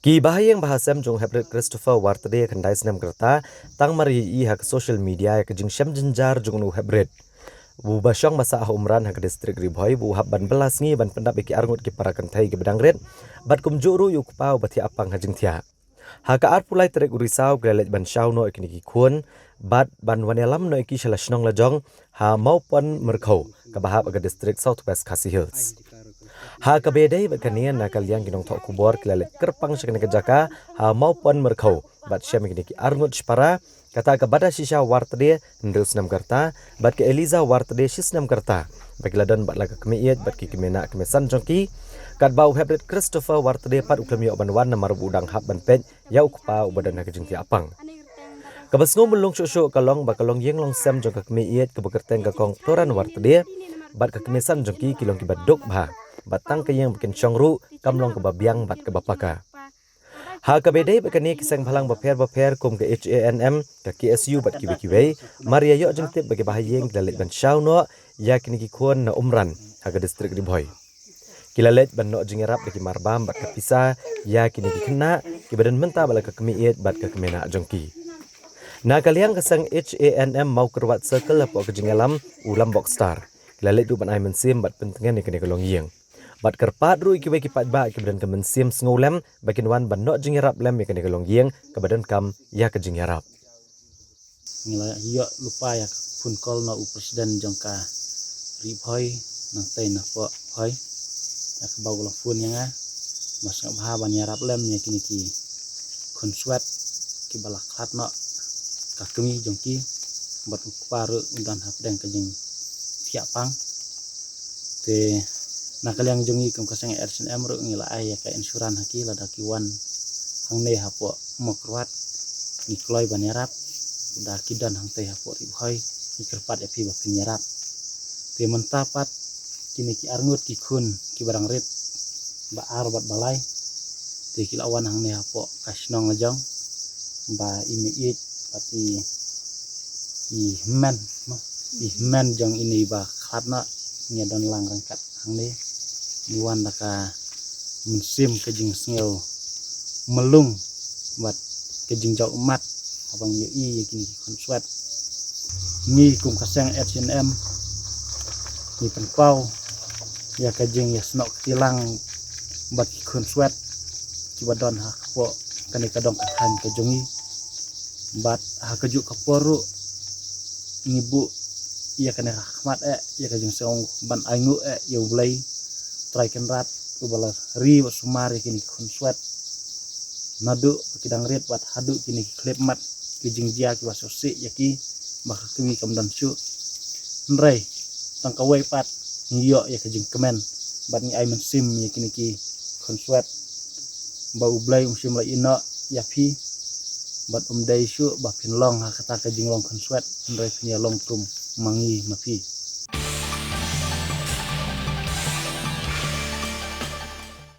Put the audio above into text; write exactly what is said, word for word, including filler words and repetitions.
Ki bahaïing bahasem jong u Heprit Christopher Wartade khyndai snem ka rta, tang mar ïa i ha ka social media ïa ka jingshem jynjar jong u Heprit, uba shong ba sah ha Umran ha ka district Ri Bhoi, ba u hap ban bylla sngi ban pyndap ïa ki arngut ki para kynthei kiba dang rit, bad kumjuh ruh ïa u kpa uba thiah pang ha jingthiah. Ha ka arphew lai tarik u Risaw ki la leit ban shaw noh ïa kine ki khun, bad ban wan ïalam noh ïa ki sha la shnong la jong, ha Mawpon Myrkhew, kaba hap ha ka district South West Khasi Hills. Ha kaba ïadei bad kane, na ka liang ki nongthoh khubor ki la leit kyrpang sha kane ka jaka ha Mawpon Myrkhew, bad shem ïa kine ki arngut shipara, kata ka Badashisha Wartade, hynriew snem ka rta, bad ka Eliza Wartade, shi snem ka rta, ba ki la don bad la ka kmie ïeit bad ki kmie nah kmie san jong ki, katba u Heprit Christopher Wartade pat u khlem ïoh ban wan namar ba u dang hap ban peit ïa u kpa uba don ha ka jingthiah pang. Kaba sngew mlung shuh shuh ka long ba ka longïing longsem jong ka kmie ïeit kaba kyrteng ka Kong Floran Wartade bad ka kmie san jong ki ki long kiba duk bha, bad tang ka ïing ba kin shong ruh kam long kaba biang bad kaba paka. Ha kaba ïadei bad kane, ki seng bhalang bapher bapher kum ka H A N M, ka K S U bad kiwei kiwei, mar ïa ïoh jingtip ba ki bahaïing ki la leit ban shaw noh ïa kine ki khun na Umran ha ka district Ri Bhoi. Ki la leit ban noh jingïarap da ki marbam bad ka pisa ïa kine ki khynnah kiba don mynta bad la ka kmie ïeit bad ka kmie nah jong ki. Na ka liang ka seng H A N M Mawkyrwat Circle hapoh ka jingïalam u Lambok Star, ki la leit ruh ban ai mynsiem bad pyntngen ïa kane ka longïing, bad kyrpad ruh ïa kiwei ki paidbah kiba don ka mynsiem sngewlem ba kin wan ban noh jingïarap lem ïa kane ka longïing kaba donkam ïa ka jingïarap. Ngi la ïoh lypa ïa ka phone call na u president jong ka Ri Bhoi, nangtei na poh Bhoi, ïa kaba u la phone ïa nga, ba sngewbha ban ïarap lem ïa kine ki khunswet kiba la khlad noh ka kmie jong ki, bad u kpa ruh u don hapdeng ka jingthiah pang. Te na ka liang jong ngi kum ka seng H A N M ruh ngi la ai ïa ka insurance ha ki lada ki wan hangne hapoh Mawkyrwat, ngi kloi ban ïarap, lada ki don hangtei hapoh Ri Bhoi, ngi kyrpad ïa phi ba phin ïarap. Te mynta pat kine ki arngut ki khun kiba dang rit, ba ar bad ba lai, te ki la wan hangne hapoh ka shnong la jong, ba i mei ïeit bad i, i hynmen, no, i hynmen jong ine ba khlad noh, ngi don lang ryngkat hangne. Ngi wan da ka mynsiem ka jingsngew mlung bad ka jingjaw ummat haba ngi ïohi ïa kine ki khunswet. Ngi kum ka seng H A N M ngi pynpaw ïa ka jingïasnoh kti lang bad ki khunswet kiba don ha kpoh kane ka dong ka thaiñ ka jong ngi. Bad ha kajuh ka por ruh ngi buh ïa kane ka khmat eh ïa ka jingsngew ban ainguh eh ïa U Blei Trai Kynrad uba la ri bad sumar ïa kine ki khunswet. Naduh ba ki dang rit bad haduh kine ki khyllipmat, ki jingjia kiba sngewsih ïa ki ba ka kmie kam don shuh. Hynrei tang kawei pat ngi ïoh ïa ka jingkmen bad ngi ai mynsiem ïa kine ki khunswet ba U Blei um shym la ïehnoh ïa phi bad um dei shuh ba phin long ha kata ka jinglong khunswet, hynrei phin ïalong kum ma ngi ma phi.